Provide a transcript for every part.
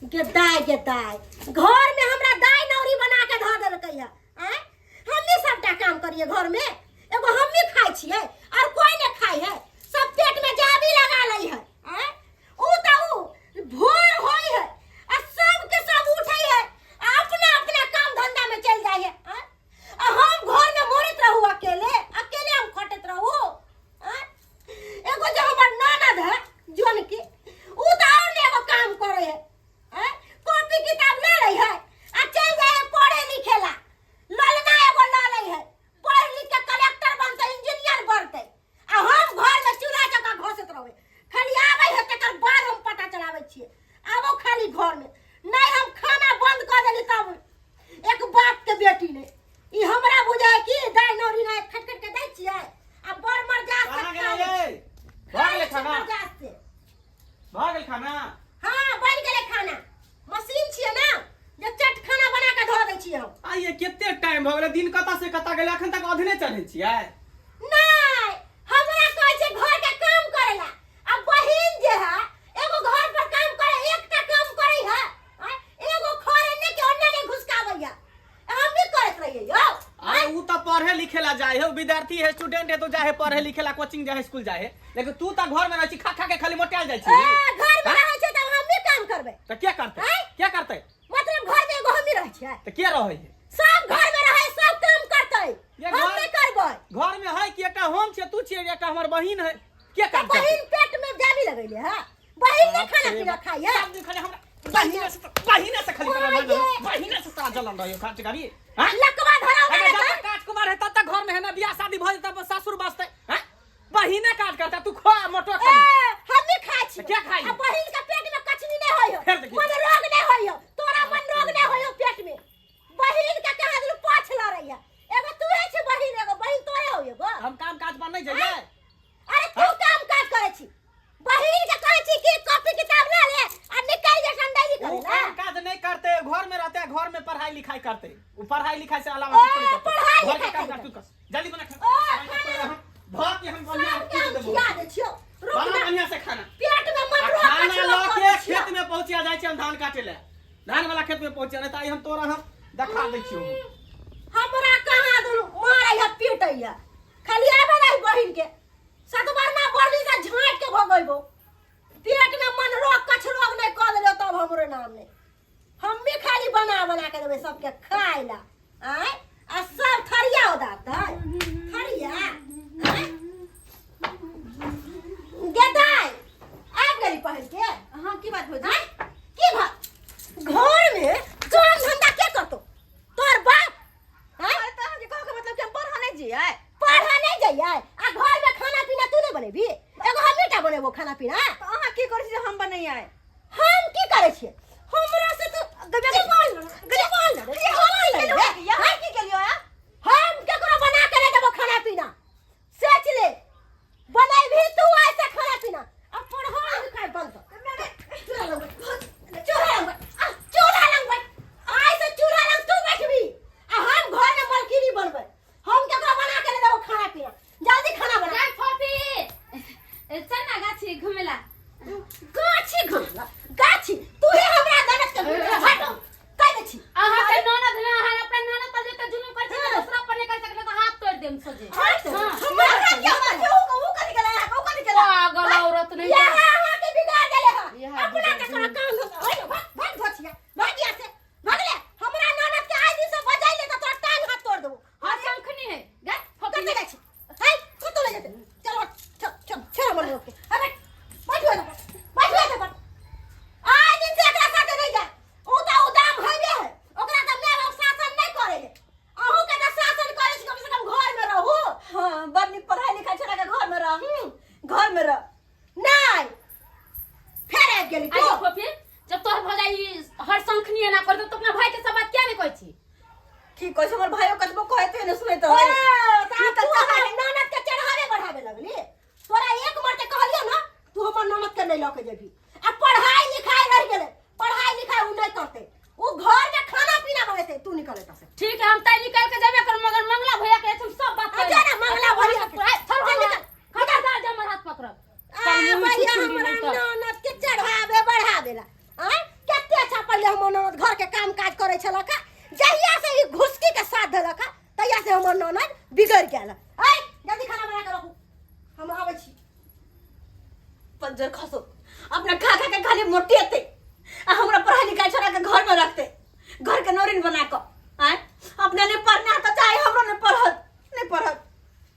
गे दाय, गे दाय, घर में हमरा दाय नौरी बना के धऽ देलकै है। आँय, हमही सबटा काम करिए घर में, एगो हमही खाइ छियै और कोई नहीं खाइ है, सब पेट में जाबी लगा लै है। आँय, ऊ तऽ ऊ भोर होई है आ सब के सब उठै है आ अपना अपना काम धंधा में चल जाइ है। आँय, आ हम घर में मरैत रहू, अकेले अकेले हम खटैत रहू। आँय, एगो जे हमर ननद है जोन की, ऊ तऽ और ने एगो काम करे है। आँय, कॉपी किताब ले लै है आ चल जाए है पढ़े लिखे ला, ललना एगो ल लै है, पढ़ लिख के कलेक्टर बनते, इंजीनियर बनते, आ हम घर में चूल्हा चौका घसैत रहबै। खाली आबै है तकर बाद हम पता चलाबै छियै, आबो खाली घर में नहीं, हम खाना बंद कर देली तब एक बाप के बेटी ने ई हमरा बुझाय कि दाइ नौरी ना खट खट के दै छियै आ बड़ मर जा कहाँ गेलै रे? भऽ गेलै खाना? से भऽ गेल खाना? हाँ, बन गेलै खाना। मशीन छियै ना जे चट खाना बना के धऽ दै छियै हम। आ ये कते टाइम भऽ गेलै, दिन कतऽ से कतऽ गेलै, अखन तक अधने चढ़ै छियै? नहीं, हमरा कहै छै घर के काम करेला, आ बहिन जे है एगो घर पर काम करे, एकटा काम करे है, आँय? एगो खर एने के ओने नहीं घुसकाबै है, हम भी करत रहिए यौ। अरे ऊ तो पढ़े लिखे ला जाए है, ऊ विद्यार्थी है, स्टूडेंट है, तो जाए है पढ़े लिखे ला, कोचिंग जाए है, स्कूल जाए है, लेकिन तू तो घर में रहै छी, खा खा के खाली मोटायल जाइ छी। ए, घर में रहै छै तब हम भी काम करबै। तऽ के करतै? आँय? के करतै? मतलब घर में एगो हम ही रहै छियै? तऽ के रहै है? सब घर में रहै, सब काम करतै, ये हम घर- नहीं करबै। घर में है कि एकटा हम छियै, तू छियै, एकटा हमर बहिन है, के तऽ काम करतै? बहिन पेट में जाबी लगैले है, बहिन नहीं खाना पीना खाई है। सब दिन खाली हमरा बहिने से बहिने से खाली तोरा ओए जलन, ये। बहिने से तोरा जलन रहियो खाच गाड़ी, हैं? लकवा धरा अगर वाला जब का? तक काज कुमार है तब तक घर में है ना, बियाह शादी भऽ जेतै तब सासुर बसतै, हैं? बहिने काज करता, तू खा मोटो ए, खाली। हम नहीं खाइ छी। तऽ के खाइ? आ बहिन के पेट में कचनी नहीं होय हो। फेर देखी। मन रोग नहीं होय हो, तोरा मन रोग नहीं होय हो पेट में। बहिन के कहा दिलु पाछ लड़ै है, एगो तू है छी बहिन, एगो बहिन तोरे होय गो। हम काम काज पर नहीं जाइए। अरे तू काम काज करै छी, बहिन के कहै छी कि कॉपी किताब ले ले आ निकल जा संडाई वो करे ला। काम काज नहीं करते, घर में रहते, घर में पढ़ाई लिखाई करते, वो पढ़ाई लिखाई से अलावा ओ, कुछ नहीं करते। पढ़ाई घर के लिखाई काम करते। काज तू कर, जल्दी बना खाना। ओ, खाना। भात के हम बढ़िया सबके पीट हम देबो। खिया दै छियौ, रुक बना ना। बढ़िया से खाना। पेट में मन आ रोग खाना कछुआ लऽ कऽ के दै छियौ। खेत में पहुंचिया जाइ छी हम धान काटे ले, धान वाला खेत में पहुंचिया, नहीं तो आइ हम तोरा हम देखा दै छियौ। हमरा कहाँ दुनू मारै है पीटै है, खाली आबे नहीं बहिन के सतबरना बोलली से झाँट के भगैबो। पेट में मन रोग कछ रोग नहीं कऽ देलो तब हमरो नाम नहीं। हम भी खाली बना बना के देबै सबके खाय ला। आँय, आ सब थरिया हो दातै थरिया। आँय गेदाय, आबि गेली पहिल के? हाँ, की बात भौजी? आँय, की बात? घर में काम धंधा के करतो, तोर बाप? आँय? अरे तऽ अहाँके कहऽ के मतलब कि हम पढ़ऽ नहि जइयै? पढ़ऽ नहि जइयै आ घर में खाना पीना तू नहि बनेबी? एगो हमही टा बनेबो खाना पीना? तऽ अहाँ की करै छी जे हम बनैयै? हम की करै छियै? हमरा से तो जीवन जीवन जीवन हम की केलियै? की केलियै? हम केकरो बना के नहि देबो खाना पीना, सोच ले, बनैबही तू ऐसे खाना पीना। अब पढ़ाई लिखाई बंद कर। चूल्हा लग बैठ, चूल्हा लग बैठ, आ, चूल्हा लग बैठ, आइ से चूल्हा लग तू बैठबी आ हम घर में मलकिनी बनबै। हम केकरो बना के नहि देबो खाना पीना, जल्दी खाना बना। जा फोफी, चल ना गाछी घुमेला। गाछी घुमेला? गाछी तू ही हमरा दनक के घुमेला। हट, कह दै छी। अहाँ के ननद ना है, अपना ननद पर जते जुलुम कर छी दूसरा पर नहीं कर सकले, तो हाथ तोड़ देम सोझे। हट। हाँ। हमरा के ऊ कथी केला? ऊ कथी केला? पागल औरत नहीं। यहाँ अहाँ के बिगाड़ देले है। यहाँ अपना बिगाड़ के तोरा काम धंधा होय, भाग भाग घोचिया, भाग यहाँ से, भाग ले। हमरा ननद के आइ दिन से बजाइ ले त तोरा टांग हाथ तोड़ देबो। हाँ, शंखनी है गे फोफी। कते जाइ छी है, कतौ ले जेतै? चलो चल चल, छोड़ हमर लोग के। अरे बैठो एतऽ पर, बैठो एतऽ पर। आइ दिन से एकरा साथे नहीं जा, ऊ तऽ उदाम हैबे है, ओकरा तऽ माय बाप शासन नहीं करे है, अहूँ के तऽ शासन करे छी, कम से कम घर में रहू। हाँ, बड़ नीक पढ़ाई लिखाई छोड़ा के घर में रह, घर में रह। नहीं, फेर आबि गेली तू। आगे फोफी, जब तोहर भौजाई हर शंखनी एना कर दे तो अपना भाई के सब बात किया नहीं कहै छी? की कहै छै, हमर भाइयो कतबो कहते ने सुनैत ओ, है। तऽ आब तू हमर ननद के चढ़ावे बढ़ावे लगली। तोरा एक मरते कहलियो ना, तू हमर ननद के नहीं लऽ के जेबही। आ पढ़ाई लिखाई रहि गेलै, पढ़ाई लिखाई उ नहीं करतै, उ घर में खाना पीना बनेतै, तू निकल एतऽ से। ठीक है, हम तय निकल के जेबे कर, मगर मंगला भैया के हम सब बात आ जा ना मंगला भैया के। चल चल निकल। खबरदार जे हमर हाथ पकड़ब। आ भैया हमरा ननद के चढ़ावे बढ़ावे ला। आँय, कते अच्छा छलक है। जहिया से ई घुसकी के साथ देलक है तहिया से हमर ननद बिगड़ गेल। ऐ जल्दी खाना बना के रखू, हम आबै छी। पंजर खसो अपना खा खा के खाली मोटेते आ हमरा पढ़ाई लिखाई छोड़ा के घर में रखते, घर के नौरिन बना के। आय अपने नहीं पढ़ना तो चाहे हमरो नहीं पढ़त, नहीं पढ़त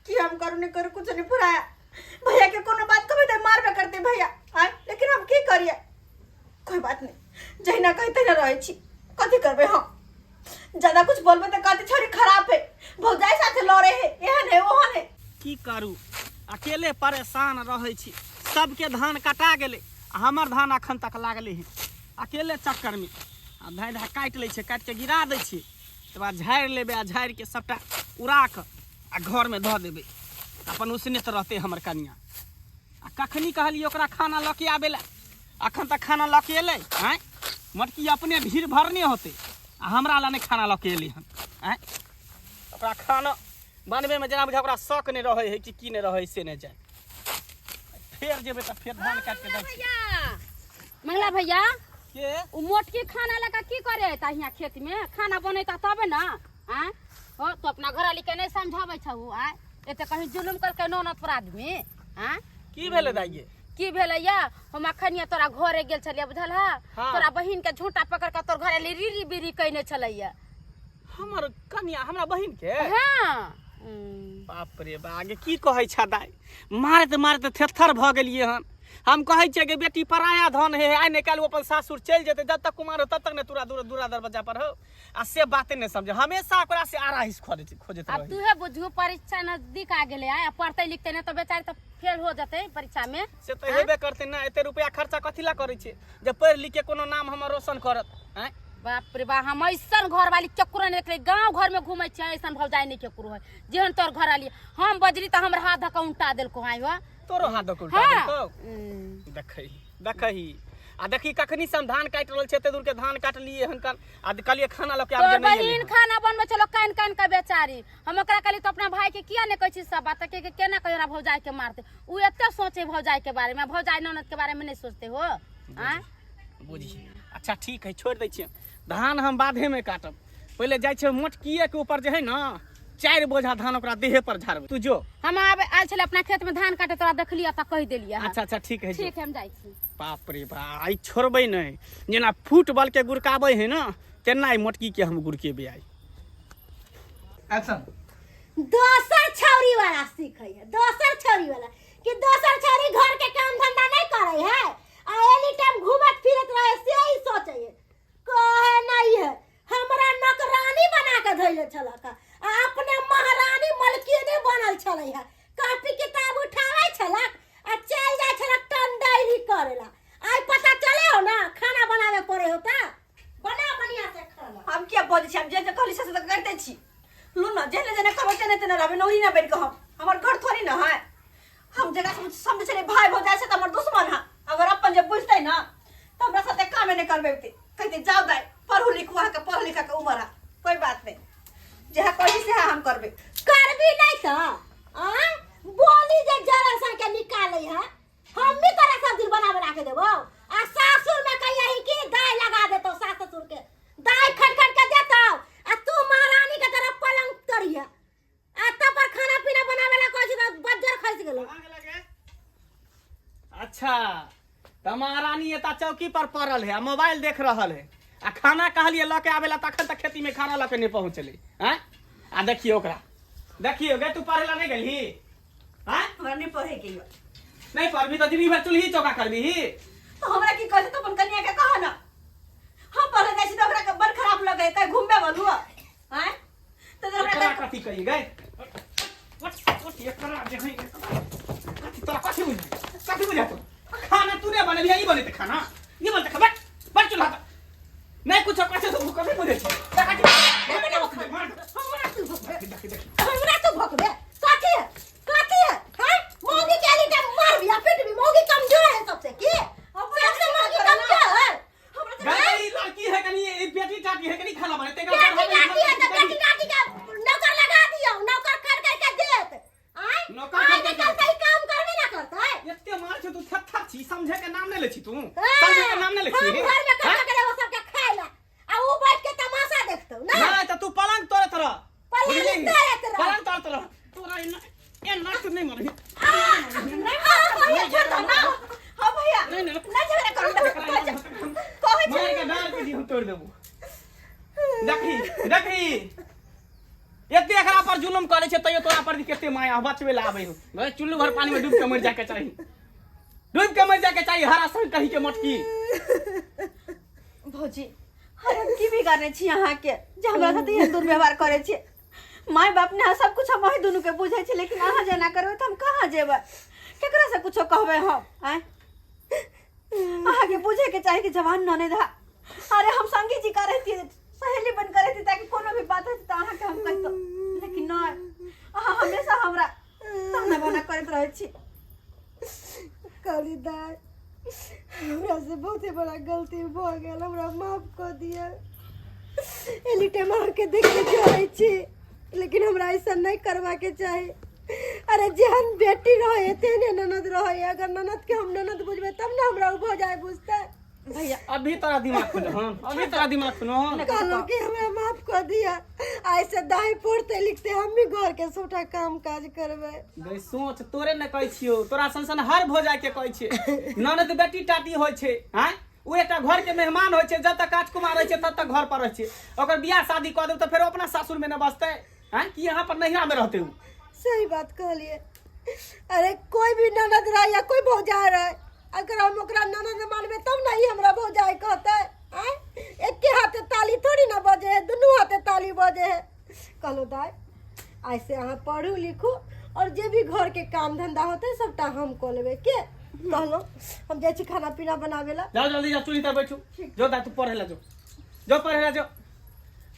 की हम करू नहीं करू कुछ नहीं पढ़ाया। भैया के कोनो बात कभी तो मारबे करते भैया। आय लेकिन हम की करिए, कोई बात नहीं, जहिना कही तहिना रहे छी, कथी करबे हम। ज्यादा कुछ बोलबे तो कहते छोरी खराब है, भौजाई साथे लड़े है, एहन है ओहन है। की करू, अकेले परेशान रहै छी। सबके धान कटा गेलै आ हमर धान अखन तक लागलै हँ अकेले चक्करमे। आ धान धान काटि लै छै, काटि के गिरा दै छियै, तकर बाद झाड़ि लेबै आ झाड़ि के सबटा उड़ा कऽ आ घरमे धऽ देबै। अपन उसने तऽ रहतै हमर कनिया। आ कखनी कहलियै ओकरा खाना लऽ के आबै लए, अखन तक खाना लऽ के एलै? आँय, मोटकी अपने भीड़ भरने होतै आ हमरा लए नहि खाना लऽ के एलै हन। आँय, ओकरा खाना बनबैमे जेना बुझा ओकरा शौक नहि रहै है कि की नहि रहै से नहि जाय। फेर जेबै तऽ फेर धान काटि के दै छियै। मंगला भैया के उ मोटकी खाना लगा की करे अयता हियाँ खेत में? खाना बनेता तबे ना। आँय हो तो अपना घरवाली के नहीं समझाबै छहु? आँय एते कहीं जुलुम करके ननद पर आदमी। आँय की भेलै दाइये? की भेलै या, हम अखन तोरा घरे गेल छलियै बुझल है? हाँ। तोरा बहिन के झूठा पकड़ के तोर घरे रीरी बीरी कइने छलैया। हमर कनिया हमरा बहिन के? हाँ। बाप रे बा, आगे की कहै छा दाइ, मारैत मारैत थेथर भऽ गेलियै हन। हम कहै छियै कि बेटी पराया धन हे, आइ नहि काल्हि ओ अपन सासुर चलि जेतै, जब तक कुमार हो तब तक ने तोरा दूरा दूरा दरवाजा पर हो, आ से बाते नहि समझे, हमेशा ओकरा से आरा हिस खोजैत खोजैत अब रहै। तूहे बुझू, परीक्षा नजदीक आ गेलै आ पढ़तै लिखतै नहि तऽ बेचारी तऽ फेल हो जेतै परीक्षा में। से तऽ हेबे करतै ना, एते रुपया खर्चा कथी ला करै छियै जे पढ़ि लिख के कोनो नाम हमर रोशन करत। आँय बाप रे बा, हम ऐसन घर वाली केकरो नहीं देखले, गांव घर में घूमै छियै ऐसन भौजाई नहीं केकरो है जेहन तोर घर वाली। हम बजरी तऽ हमर हाथ धक्का उल्टा देलको। आइ हो तोरो हाथ धक्का उल्टा हाँ। देलकौ? देखही देखही आ देखी कखनी से हम धान काटि रहल छियै, एते दूर के धान काटलियै हन कन आ कहलियै खाना लऽ के आब तोर जे नहि एलै बहिन हन। खाना बनबै छलो कान कान के बेचारी। हम ओकरा कहली तो अपना भाई के किया नहीं कहै छी सब बात, के केना कहियो भौजाई के मारते। उ एते सोचे भौजाई के बारे में, भौजाई ननद के बारे में नहीं सोचते हो। आँय बुझी अच्छा ठीक है, छोड़ि दै छियै धान, हम बाधे में काटब। पहिले जाइ छियै मोटकिए के ऊपर जे है ना 4 बोझा धान ओकरा देहे पर झाड़बै। तू जो। हम आबे आयल छलै अपना खेत में धान काटे, तोरा देखलियै तऽ कहि देलियै। अच्छा अच्छा ठीक है, जो। ठीक है, हम जाइ छी। बाप रे बा, आइ छोड़बै नहि, जेना फुटबॉल के गुड़काबै है ना तेना ई मोटकी के हम गुड़केबै आइ। एक्शन। दोसर छौरी वाला सीखै है, दोसर छौरी वाला कि दोसर छौरी घर के काम धंधा नहीं करे है आ एनी टाइम घूमत फिरत रहे से ही सोचे है। कहे नहीं है हमरा नौकरानी बना के धैले छलक आ अपने महारानी मलकिनी बनल छलै है। कॉपी किताब उठावे छलक आ चल जाय छलक टन डायरी करेला। आइ पता चले हो ना खाना बनावे पड़े होता, बना बढ़िया से खाना। हम किया बजै छी, हम जे जे कहली से तऽ करिते छी। लू ना, जेने जेने कहबै तेने तेने रहबै, नौरी ना बनि कऽ हम, हमर घर थोड़ी ना है। हम जकरा समझै छलियै भाय भौजाइ से तऽ हमर दुश्मन है। अगर अपन जे बुझतै ना तऽ हमरा साथे कामे नहि करबेतै, कहतै जाउ दाइ पढ़ू लिखू, अहाँके पढ़ लिखऽ के उमर है, कोई बात नहीं, जेहा कहली सेहा हम करबै। करबी नहीं तऽ आँय बोली जे जरा सा के निकालै है, हम भी तोरा सब दिन बना बना के देबो। आ सासुर में कहिया ही कि दाई लगा देतो, सास ससुर के दाई खट खट के देतो आ तू महारानी के तरह पलंग तोड़िया आ तब पर खाना पीना बनावे ला कहै छी तऽ बज्जर खसि गेलो। अच्छा तऽ महारानी एता चौकी पर पड़ल है आ मोबाइल देख रहल है आ खाना कहलिए लऽ के आबे ला तखन तक खेती में खाना लऽ के नहीं पहुँचलै। आँय आ देखियो ओकरा, देखियो गे तू पढ़े ला नहीं गेलही? आँय हमरा नहीं पढ़े के यौ। नहीं पढ़बी तऽ जिंदगी भर चूल्ही चौका करबी। तो हमरा की कहै छै, तो अपन कनिया के कह ना, हम पढ़े जाइ छी तऽ ओकरा के बड़ खराब लगै है, घूमबे बोलू। आँय तऽ हमरा एकरा कथी कही गए? एकरा जे है कथी तोरा कथी बुझाइ, कथी बुझाइ तोरा? खाना तू नहि बनेलियै, ई बनेतै खाना, ई बनेतै खाना। बैठ बैठ चूल्हा पर नहीं कुछ कथी तो कथी बुझै छी? हमरा तू भोकबे, हमरा तू भोकबे, कथी है कथी है? हैं मौगी के एनी टाइम मारबी आ पीटबी, मौगी कमजोर है सबसे, की सबसे मौगी कमजोर है? गई ई लड़की है कनी, ई बेटी टाटी है कनी, खाना बनेतै। बेटी डाटी है तऽ बेटी डाटी के नौकर लगा दियौ, नौकर कर कर के देत। आँय नौकर आइ कर नहि कर के करतै, काम करबे ना करतै। एते मार छै तू थेथर छी, समझे के नाम नहि लै छी तू, समझे के नाम नहि लै छी। हम घर में कर हैं? के देबो सबके खाय ला आ ऊ बैठ के तमाशा हड्डी हम तोड़ि देबो। देखी देखी, एते एकरा पर जुलुम करै छै तैयो तोरा पर कते माया बचबे ला आबै हो। गए चुल्लू भर पानी में डूब के मर जाके चाही, डूब के मर जाके चाही, हरा संग कही के मटकी। भौजी, अरे हम की बिगाड़ने छी अहाँके जे हमरा साथ एहन दुर्व्यवहार करै छी? माय बाप ने सब कुछ हम अहीं दुनू के बुझै छी, लेकिन अहाँ जेना करबै तऽ हम कहाँ जेबै? केकरा से कुछो कहबै हम? आँय, अहाँके बुझे के चाही कि जवान ननद है। अरे हम संगी जी का रहती, सहेली बन कर रहती, ताकि कोनो भी बात होती तऽ अहाँके हम कहितो, लेकिन नहि, अहाँ हमेशा हमरा ताना बाना करैत रहै छी। कहली दाय, हमरा से बहुते बड़ा गलती भऽ गेल, हमरा माफ कऽ दिअ। एनी टाइम अहाँके देख के जरै छी, लेकिन हमरा ऐसा नहि करबाके चाही। अरे जेहन बेटी रहे तेहने ननद रहे। अगर ननद के हम ननद बुझबै तब ने हमरा ओ भौजाइ बुझतै। भैया, अभी तोरा दिमाग खुलो हन, अभी तोरा दिमाग खुलो हन। कहलहुँ कि हमरा माफ कऽ दिअ, आइ से दाइ पढ़ते लिखते हम भी घर के सबटा काम काज करबै। गई सोच, तोरे ने कहै छियौ, तोरा सन सन हर भौजाइ के कहै छियै। ननद बेटी टाटी होइ छै, आँय, ओ एकटा घर के मेहमान होइ छै। जब तक काज कुमार रहै छै तब तक घर पर रहै छै। ओकर बियाह शादी कऽ देब तऽ फेर ओ अपना सासुर मे ने बसतै? आँय, कि यहाँ पर नैहरा मे रहतै ओ? सही बात कहलिए। अरे कोई भी ननद रहे या कोई भौजाई रहे, अगर हम ओकरा ननद मानबे तब ना ई हमरा भौजाई कहते। आँय, एके हाथे ताली थोड़ी ना बजे है, दुनू हाथे ताली बजे है। कहलो दाई, आइ से अहाँ पढ़ू लिखू और जे भी घर के काम धंधा होते सबटा हम कऽ लेबै। के कहलो, हम जाइ छी खाना पीना बनाबे ला। जाओ, जल्दी जाओ, चूल्ही तर बैठू। जो दाई, तू पढ़े ला जो, जो पढ़े ला जो।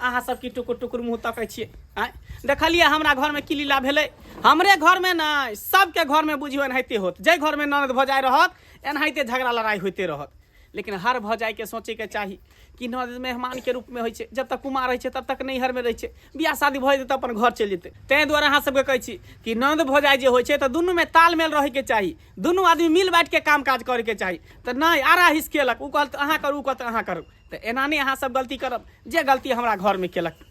अहाँ सब की टुकुर टुकुर मुँह तकै छियै? आँय, देखलियै हमरा घरमे की लीला भेलै? हमरे घरमे नहि, सबके घरमे बुझियौ एनाहिते होत। जाहि घरमे ननद भौजाइ रहत एनाहिते झगड़ा लड़ाइ होइते रहत। लेकिन हर भौजाइके सोचैके चाही कि ननद मेहमानके रूपमे होइ छै। जब तक कुमार रहै छै तब तक नैहरमे रहै छै, बियाह शादी भऽ जेतै तऽ अपन घर चलि जेतै। ताहि दुआरे अहाँ सबके कहै छी कि ननद भौजाइ जे होइ छै तऽ दुनूमे तालमेल रहैके चाही, दुनू आदमी मिल बाँटिके काम काज करैके चाही। तऽ नहि आरा हिस केलक, ओ कहलक अहाँ करू, ओ कहलक अहाँ करू, तऽ एना नहि अहाँ सब गलती करब जे गलती हमरा घरमे केलक।